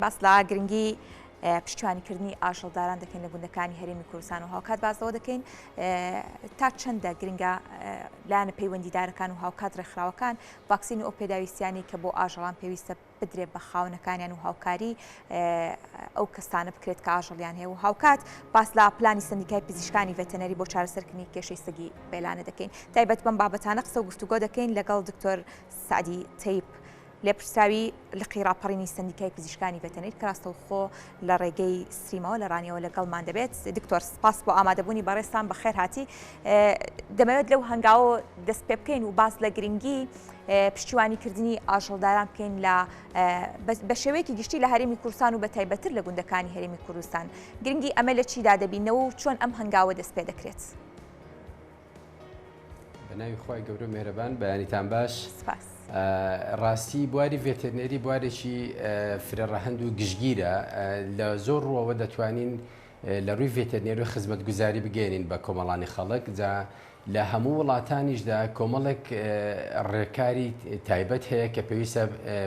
باس لە گرنگی پشتیوانیکردنی ئاژەڵداران دەکەین لە گوندەکانی هەرێمی کوردستان و هاوکات باس لەوە دەکەین تا چەندە گرنگە لایەنە پەیوەندیدارەکان و هاوکات ڕێکخراوەکان ڤاکسین و ئەو پێداویستیانەی کە بۆ ئاژەڵان پێویستە بدرێت بە خاونەکانیان و هاوکاری ئەو کەسانە بکرێت کە ئاژەڵیان هەیە و هاوکات باس لە پلانی سندیکای پزیشکانی ڤێتەنەری بۆ چارەسەرکردنی کێشەی سەگی بێلانە دەکەین. تایبەت بەم بابەتانە قسە و گفتوگۆ دەکەین لەگەڵ دکتۆر سەعدی تەیب لێپرسراوی لقی ڕاپەڕینی سەندیکای پزیشکانی ڤێتەنەری کە ڕاستەوخۆ لە ڕێگەی ستریمەوە لە ڕانیەوە لەگەڵمان دەبێت. دکتۆر سپاس بۆ ئامادەبوونی بەڕێزتان، بەخێرهاتی. دەمەوێت لەو هەنگاوە دەست پێ بکەین و باس لە گرنگی پشتیوانیکردنی ئاژەڵداران بکەین لە بە شێوەیەکی گشتی لە هەرێمی کوردستان و بە تایبەتتر لە گوندەکانی هەرێمی کوردستان. گرنگی ئەمە لە چیدا دەبینەوە و چۆن ئەم هەنگاوە دەست پێ دەکرێت؟ بە ناوی خوای گەورە و مێهرەبان بەیانیتان باش. سپاس. ڕاستی بواری ڤێتێرنێری بوارێکی فرە ڕەهەند و گشتگیرە لە زۆر ڕووەوە دەتوانین لە ڕووی ڤێتێرنێری و خزمەتگوزاری بگەێنین بە کۆمەڵانی خەڵک جا لە هەموو وڵاتانیشدا کۆمەڵێک ڕێکاری تایبەت هەیە کە پێویستە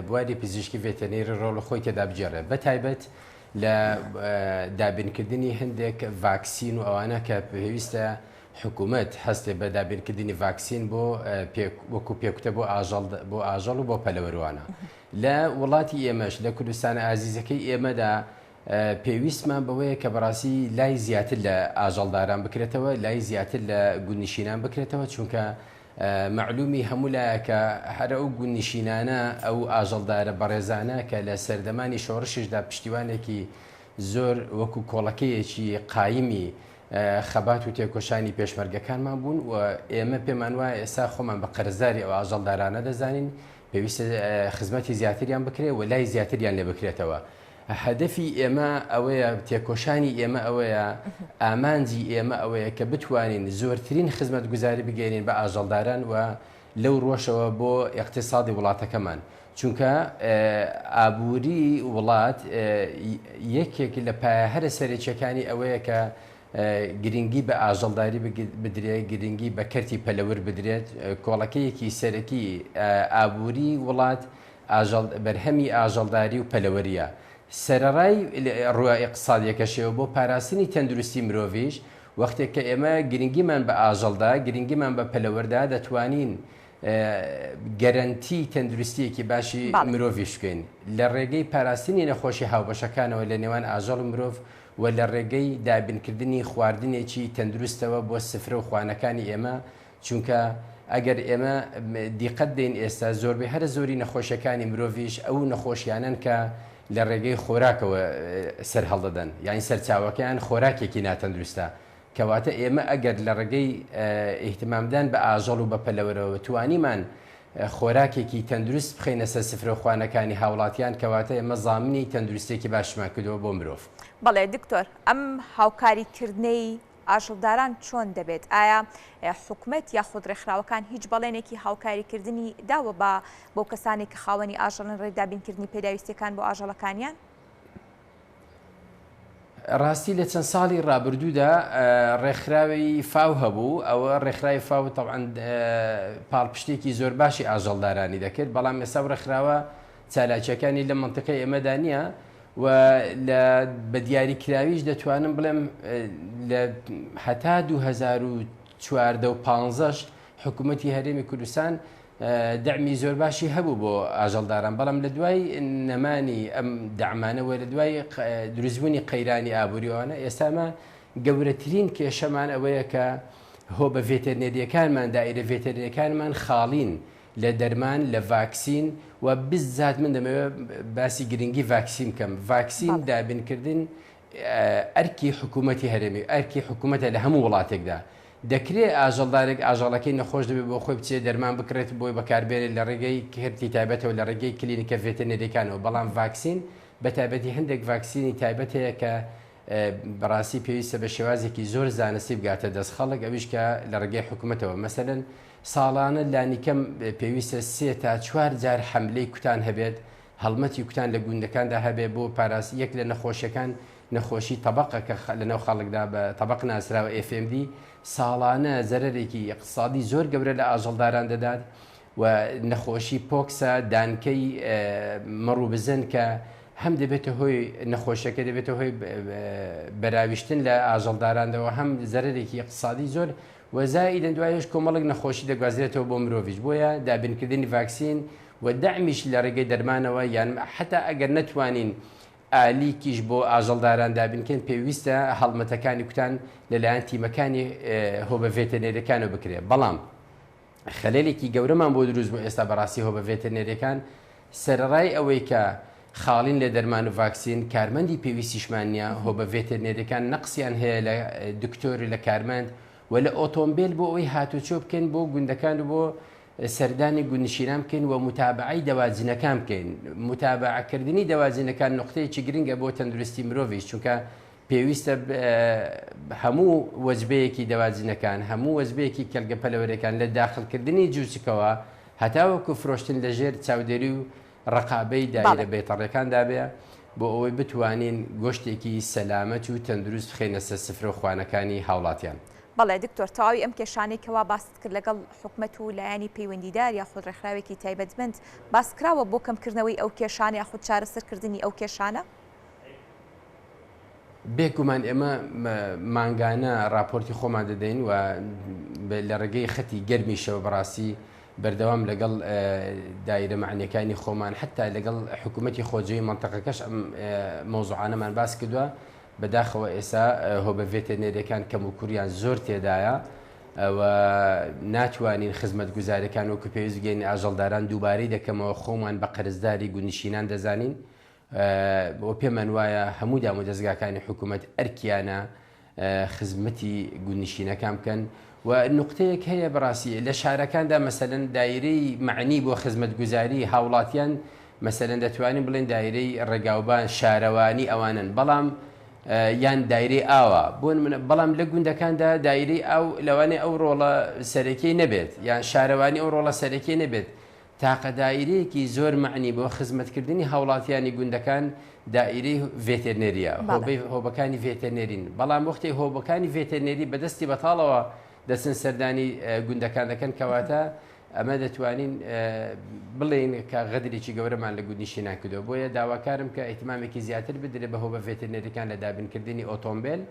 بواری پزیشکی ڤێتێرنێری ڕۆڵ خۆی تێدا بگێڕێت بە تایبەت لە دابینکردنی هەندێک ڤاکسین و ئەوانە کە پێویستە حکومەت هەستێ بە دابینکردنی ڤاکسین بۆ وەکو پێکوتە بۆ ئاژەڵ بۆ ئاژەڵ و بۆ پەلەوەروانە. لە وڵاتی ئێمەش لە کوردستانە ئازیزەکەی ئێمەدا پێویستمان بەوەیە کە بەڕاستی لای زیاتر لە ئاژەڵداران بکرێتەوە، لای زیاتر لە گوندنشینان بکرێتەوە، چونکە مەعلومی هەموو لایەکە هەر ئەو گوندنشینانە، ئەو ئاژەڵدارە بەڕێزانە کە لە سەردەمانی شۆڕشیشدا پشتیوانێکی زۆر وەکو کۆڵەکەیەکی قایمی خەبات و تێکۆشانی پێشمەرگەکانمان بوون و ئێمە پێمان وایە ئێستا خۆمان بە قەرزداری ئەو ئاژەڵدارانە دەزانین، پێویستە خزمەتی زیاتریان بکرێت و لای زیاتریان لێ بکرێتەوە. هەدەفی ئێمە ئەوەیە، تێکۆشانی ئێمە ئەوەیە، ئامانجی ئێمە ئەوەیە کە بتوانین زۆرترین خزمەتگوزاری بگەیەنین بە ئاژەڵداران و لەو ڕووەشەوە بۆ ئیقتیسادی وڵاتەکەمان، چونکە ئابووری وڵات یەکێک لە پایە هەرە سەرەکییەکانی ئەوەیە کە گرنگی بە ئاژەڵداری بدرێت، گرنگی بە کەرتی پەلەور بدرێت، کۆڵەکەیەکی سەرەکی ئابووری وڵات ئاژەڵ بەرهەمی ئاژەڵداری و پەلەوەرییە. سەرەڕای ڕووە ئیقتسادییەکەشیەوە بۆ پاراستنی تەندروستی مرۆڤیش، وەختێک کە ئێمە گرنگیمان بە ئاژەڵ دا، گرنگیمان بە پەلەوەر دا، دەتوانین گەرەنتی تەندروستییەکی باشی مرۆڤیش بکەین. لە ڕێگەی پاراستنی نەخۆشی هاوبەشەکانەوە لە نێوان ئاژەڵ و مرۆڤ و لە ڕێگەی دابینکردنی خواردنێکی تەندروستەوە بۆ سفرە و خوانەکانی ئێمە، چونکە ئەگەر ئێمە دیقەت دەین ئێستا زۆربەی هەرە زۆری نەخۆشیەکانی مرۆڤیش ئەو نەخۆشیانەن کە لە ڕێگەی خۆراکەوە سەر هەڵدەدەن یانی سەرچاوەکەیان خۆراکێکی ناتەندروستە کەواتە ئێمە ئەگەر لە ڕێگەی ئیهتمامدان بە ئاژەڵ و بە پەلەوەرەوە توانیمان خۆراکێکی تەندروست بخەینە سەر سفرە و خوانەکانی هاوڵاتیان کەواتە ئێمە زامنی تەندروستێکی باشمان کردووە بۆ مرۆڤ. بەڵێ دکتۆر ئەم هاوکاری کردنەی ئاژەڵداران چۆن دەبێت؟ ئایا حکومەت یاخود ڕێکخراوەکان هیچ بەڵێنێکی هاوکاریکردنی داوە بە بەو کەسانێک کە خاوەنی ئاژەڵن ڕێ دابینکردنی پێداویستیەکان بۆ ئاژەڵەکانیان؟ ڕاستی لە چەند ساڵی ڕابردوودا ڕێکخراوی فاو هەبوو، ئەوە ڕێکخراوی فاو تەبعەن پاڵپشتێکی زۆر باشی ئاژەڵدارانی دەکرد، بەڵام ئێستا ئەو ڕێکخراوە چالاکیەکانی لە مەنتیقەی ئێمەدا نییە و لە بە دیاریکراویش دەتوانم بڵێم لە هەتا 2014 و 15 حکوومەتی هەرێمی کوردستان دەعمی زۆر باشی هەبوو بۆ ئاژەڵداران بەڵام لە دوای نەمانی ئەم دەعمانەوە لە دوای دروستبوونی قەیرانی ئابووریەوەە ئێستامە گەورەترین کێشەمان ئەوەیە کە هۆ بە ڤێتەرنێریەکانمان دایرە ڤێتەرنەکانمان خاڵین لە دەرمان، لە ڤاکسین و بزات من دەمەوێت باسی گرنگی ڤاکسین بکەم. ڤاکسین دابینکردن ئەرکی حکوومەتی هەرێمی، ئەرکی حکوومەتە لە هەموو وڵاتێکدا. دەکرێ ئاژەڵدارێک ئاژەڵەکەی نەخۆش دەبێت بۆ خۆی بچێت دەرمان بکڕێت بۆی بەکاربێنێت لە ڕێگەی کەرتی تایبەتەوە لە ڕێگەی کلینیکە ڤێتەرنەریەکانەوە، بەڵام ڤاکسین بە تایبەتی هەندێک ڤاکسینی تایبەت هەیە کە بەڕاستی پێویستە بە شێوازێکی زۆر زانستی بگاتە دەست خەڵک ئەویش کە لە ڕێگەی حکومەتەوە مەسەلەن ساڵانە لانیکەم پێویستە سێ تا چوار جار حەملەی کوتان هەبێت هەڵمەتی کوتان لە گوندەکاندا هەبێت بۆ پاراست یەک لە نەخۆشیەکان نەخۆشی تەبەقە کە لەناو خەڵکدا بە تەبەق ناسراوە FMD ساڵانە زەرەرێکی ئیقتسادی زۆر گەورە لە ئاژەڵداران دەدات و نەخۆشی پۆکسە دانکەی مەڕ و بزن کە هەم دەبێتە هۆی نەخۆشیەکە دەبێتە هۆی بەراویشتن لە ئاژەڵداراندەوە هەم زەرەرێکی اقتصادی زۆر و زائیدەن دوایش کۆمەڵێک نەخۆشی دەگوازرێتەوە بۆ مرۆڤیش بۆیە دابینکردنی ڤاکسین و دەعمیش لە ڕێگەی دەرمانەوە یان حتا ئەگەر نەتوانین ئالیکیش بۆ ئاژەڵداران دابینکەین پێویستە هەڵمەتەکانی کوتان لەلایەن تیمەکانی هۆبە ڤێتەنێریەکانەوە بکرێت بەڵام خەلەلێکی گەورەمان بۆ دروست بوو ئێستا بەڕاستی هۆبە ڤێتەرنێریەکان سەرەڕای ئەوەی کە خاڵین لە دەرمان و ڤاکسین کارمەندی پێویستیشمان نییە هۆبە ڤێتەرنێریەکان نەقسیان هەیە لە دکتۆر لە کارمەند و لە ئۆتۆمبیل بۆ ئەوەی هاتوچۆ بکەین بۆ گوندەکان و بۆ سەردانی گوندنشینان بکەین و متابعەی دەواجنەکان بکەین متابعەکردنی دەواجنەکان نقطەیەکی گرنگە بۆ تەندروستی مرۆڤیش چونکە پێویستە هەموو وەجبەیەکی دەواجنەکان، هەموو وەجبەیەکی کێڵگە پەلەوەرەکان لە داخڵکردنی جوچکەوە هەتاوەکو فرۆشتن لە ژێر چاودێری و ڕەقابەی دایرە بەیتەڕیەکاندا بێ بۆ ئەوەی بتوانین گۆشتێکی سەلامەت و تەندروست بخەینە سەر سفرە و خوانەکانی هاوڵاتیان. بەڵێ دکتۆر تەواوی ئەم کێشانەی کەوا باست کرد لەگەڵ حکومەت و لایەنی پەیوەندیدار یاخود ڕێکخراوێکی تایبەتمەند باسکراوە بۆ کەمکردنەوەی ئەو کێشانە یاخود چارەسەرکردنی ئەو کێشانە؟ بێ گومان ئێمە مانگانە راپۆرتی خۆمان دەدەین و لە ڕێگەی خەتی گەرمیشەوە بەڕاستی بەردەوام لەگەڵ دایرە مەعنیەکانی خۆمان حتا لەگەڵ حکوومەتی خۆجێی مەنتەقەکەش ئەم مەوزوعانەمان باس کردووە بەداخەوە ئێستا هۆبە ڤێتەرنێریەکان کەم و کوریان زۆر تێدایە و ناتوانین خزمەتگوزاریەکان وەکو پێویست بگەین ئاژەڵداران دووبارەی دەکەمەوە خۆمان بە قەرزداری گوندنشینان دەزانین و پێمان وایە هەموو دامودەزگاکانی حکوومەت ئەرکیانە خزمەتی گوندنشینەکان بکەن و نقطەیەک هەیە بەڕاستی لە شارەکاندا مەسەلەن دایرەی مەعنی بۆ خزمەتگوزاری هاوڵاتیان مەسەلەن دەتوانین بڵێن دایرەی ڕێگاوبان شارەوانی ئەوانن بەڵام یان دایرەی ئاوە بۆ نمونە بەڵام لە گوندەکاندا دایرەی ئاو لەوانەیە ئەو ڕۆڵە سەرەکی نەبێت یان شارەوانی ئەو ڕۆڵە سەرەکی نەبێت تاقە دائیرەیەکی زۆر مەعنی بۆ خزمەتکردنی هاوڵاتیانی گوندەکان دائیرەی ڤێتێرنێریە، هۆبەی هۆبەکانی ڤێتێرنێرین، بەڵام وەختی هۆبەکانی ڤێتێرنێری بە دەستی بەتاڵەوە دەچن سەردانی گوندەکان دەکەن کەواتە ئەمە دەتوانین بڵێین کە غەدرێکی گەورەمان لە گوندنشینان کردووە بۆیە داواکارم کە ئیهتمامێکی زیاتر بدرێت بە هۆبە ڤێتێرنێریەکان لە دابینکردنی ئۆتۆمبێل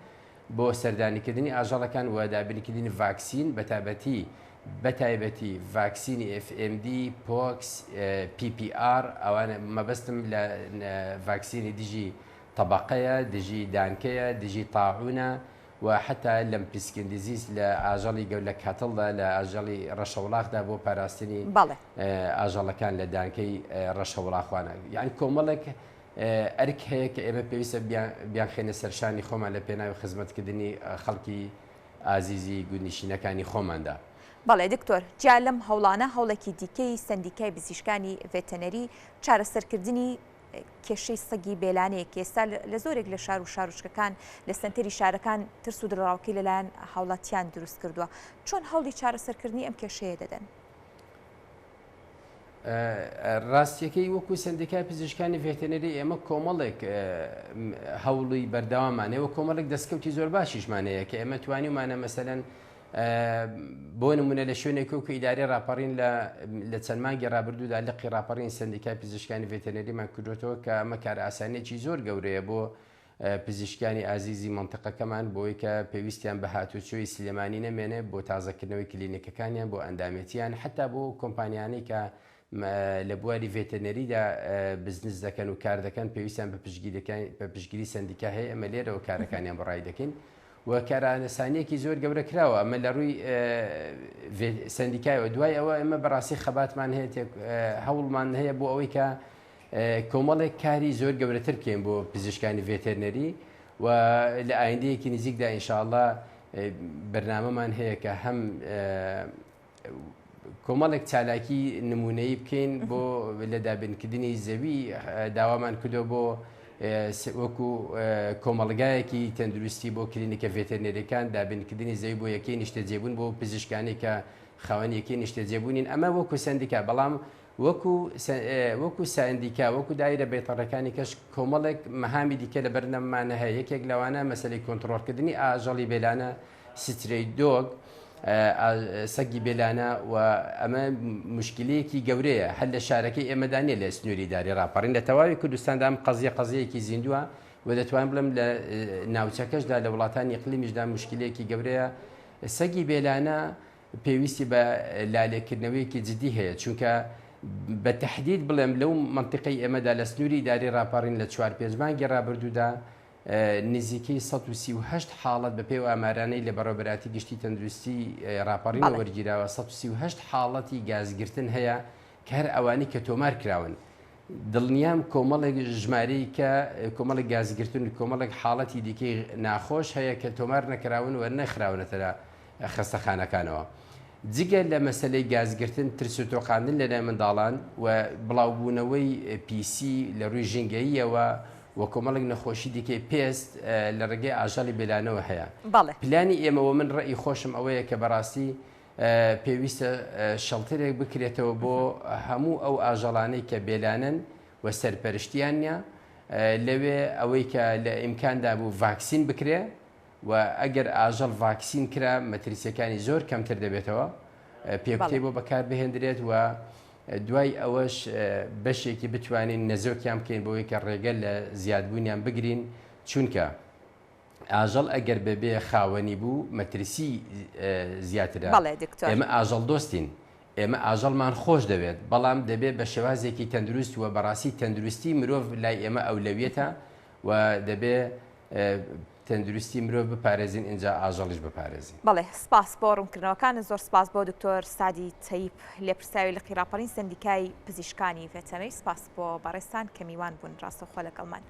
بۆ سەردانیکردنی ئاژەڵەکان و دابینکردنی ڤاکسین بەتایبەتی بەتایبەتی ڤاکسینی FMD، پۆکس، PPR ئەوانە مەبەستم لە ڤاکسینی دژی تەبەقەیە، دژی دانکەیە، دژی تاعونە و حەتا lumpy skin disease لە ئاژەڵی گەور لە cattle دا لە ئاژەڵی ڕەشەوڵاخدا بۆ پاراستنی ئاژەڵەکان لە دانکەی ڕەشەوڵاخوانە یان کۆمەڵێک ئەرک هەیە کە ئێمە پێویستە بیانخەینە سەرشانی خۆمان لە پێناوی خزمەتکردنی خەڵکی ئازیزی گوندنشینەکانی خۆماندا. بەڵێ دکتۆر، جیا لەم هەوڵانە هەوڵێکی دیکەی سەندیکای پزیشکانی ڤێتەنەری چارەسەرکردنی کێشەی سەگی بێلانەیە کە ئێستا لە زۆرێک لە شار و شارۆچکەکان لە سەنتەری شارەکان ترس و دڵەڕاوکێی لەلایەن هاوڵاتیان دروست کردووە، چۆن هەوڵی چارەسەرکردنی ئەم کێشەیە دەدەن؟ ڕاستیەکەی وەکو سەندیکای پزیشکانی ڤێتەنەری ئێمە کۆمەڵێک هەوڵی بەردەوامان هەیە و کۆمەڵێک دەستکەوتی زۆر باشیشمان هەیە کە ئێمە توانیومانە مەسەلەن بۆ نمونە لە شوێنێک وەکو ئیدارەی ڕاپەڕین لە چەند مانگی ڕابردوودا لقی ڕاپەڕین سەندیکای پزیشکانی ڤێتەنەریمان کردوێتەوە کە ئەمە کارئاسانیەکی زۆر گەورەیە بۆ پزیشکانی ئازیزی مەنتقەکەمان بۆی کە پێویستیان بە هاتوچۆی سلێمانی نەمێنێ بۆ تازەکردنەوەی کلینیکەکانیان بۆ ئەندامێتیان حەتا بۆ کۆمپانیانەی کە لە بواری ڤێتەرنەریدا بزنس دەکەن و کار دەکەن پێویستیان بە پشتگیریەکان بە پشتگیری سەندیکا هەیە ئێمە لێرەوە کارەکانیان بۆ ڕای دەکەین و کارئاسانیەکی زۆر گەورە کراوە ئەمە لە ڕووی سەندیکایەوە دوای ئەوە ئێمە بەڕاستی خەباتمان هەیە هەوڵمان هەیە بۆ ئەوەی کە کۆمەڵێک کاری زۆر گەورەتر بکەین بۆ پزیشکانی ڤێتێرنەری و لە ئایندەیەکی نزیکدا ئینشاءاللە بەرنامەمان هەیە کە هەم کۆمەڵێک چالاکی نمونەیی بکەین بۆ لە دابینکردنی زەوی داوامان کردو بۆ وەکو کۆمەڵگایەکی تەندروستی بۆ کلینیکە ڤێتەرنەریەکان دابینکردنی زەوی بۆ یەکەی نیشتەجێبوون بۆ پزیشکانی کە خاوەن یەکەی نیشتەجێبوونین ئەمە وەکو سەندیکا بەڵام وەکو وەکو سەندیکا، وەکو دایرە بەیتەڕەکانی کەش کۆمەڵێک مەهامی دیکە لە بەرنامەمان هەیە، یەکێک لەوانە مەسەلەی کۆنتڕۆڵکردنی ئاژەڵی بێلانە stray dog. سەگی بێلانە و ئەمە مشکلەیەکی گەورەیە هەر لە شارەکەی ئێمەدا نیە لە سنووری داری ڕاپەڕین لە تەواوی کوردستاندا ئەم قەزیە قەزیەیەکی زیندووە و دەتوانم بڵێم لە ناوچەکەشدا لە وڵاتانی ئیقلیمیشدا مشکلەیەکی گەورەیە سەگی بێلانە پێویستی بە لالێکردنەوەیەکی جدی هەیە چونکە بە تەحدید بڵێم لەو مەنتیقەی ئێمەدا لە سنووری ئیداری ڕاپەڕین لە چوار پێنج مانگی ڕابردوودا نزیکەی 138 حاڵەت بەپێی ئەو ئامارانەی لە بەڕێوەبەرایەتی گشتی تەندروستی ڕاپەڕینەوە وەرگیراوە 138 حاڵەتی گازگرتن هەیە کە هەر ئەوانەی کە تۆمار کراون دڵنیام کۆمەڵێک ژمارەی کە کۆمەڵێک گازگرتن و کۆمەڵێک حاڵەتی دیکەی ناخۆش هەیە کە تۆمار نەکراون و نەخراونەتە خەستەخانەکانەوە. جگە لە مەسەلەی گازگرتن، ترس و تۆقاندن لەلای منداڵان و بڵاوبوونەوەی پیسی لە ڕووی ژینگەییەوە و کۆمەڵێک نەخۆشی دیکەی پێست لە ڕێگەی ئاژەڵی بێلانەوە هەیە. پلانی ئێمە و من ڕەئی خۆشم ئەوەیە کە بەڕاستی پێویستە شەڵتەرێک بکرێتەوە بۆ هەموو ئەو ئاژەڵانەی کە بێلانەن و سەرپەرشتیان نیە، لەوێ ئەوەی کە لە ئیمکاندا بوو ڤاکسین بکرێ و ئەگەر ئاژەڵ ڤاکسین کرا مەترسیەکانی زۆر کەمتر دەبێتەوە، پێکوتەی بۆ بەکار بهێندرێت و دوای ئەوەش بەشێکی بتوانین نەزۆکیان بکەین بۆی کە ڕێگە لە زیادبوونیان بگرین چونکە ئاژەڵ ئەگەر بەبێ خاوەنی بوو مەترسی زیاترە. بەڵێ دکتۆر. ئێمە ئاژەڵ دۆستین، ئێمە ئاژەڵمان خۆش دەوێت، بەڵام دەبێت بە شێوازێکی تەندروست و بەڕاستی تەندروستی مرۆڤ لای ئێمە ئەولەویەتە و دەبێ تەندروستی مرۆڤ بپارێزین ئینجا ئاژەڵیش بپارێزین. بەڵێ سپاس بۆ ڕوونکردنەوەکانت، زۆر سپاس بۆ دکتۆر سەعدی تەیب لێپرسراوی لقی ڕاپەڕین سەندیکای پزیشکانی ڤێتەنەری، سپاس بۆ بەڕێزتان کە میوان بوون ڕاستەوخۆ لەگەڵمان.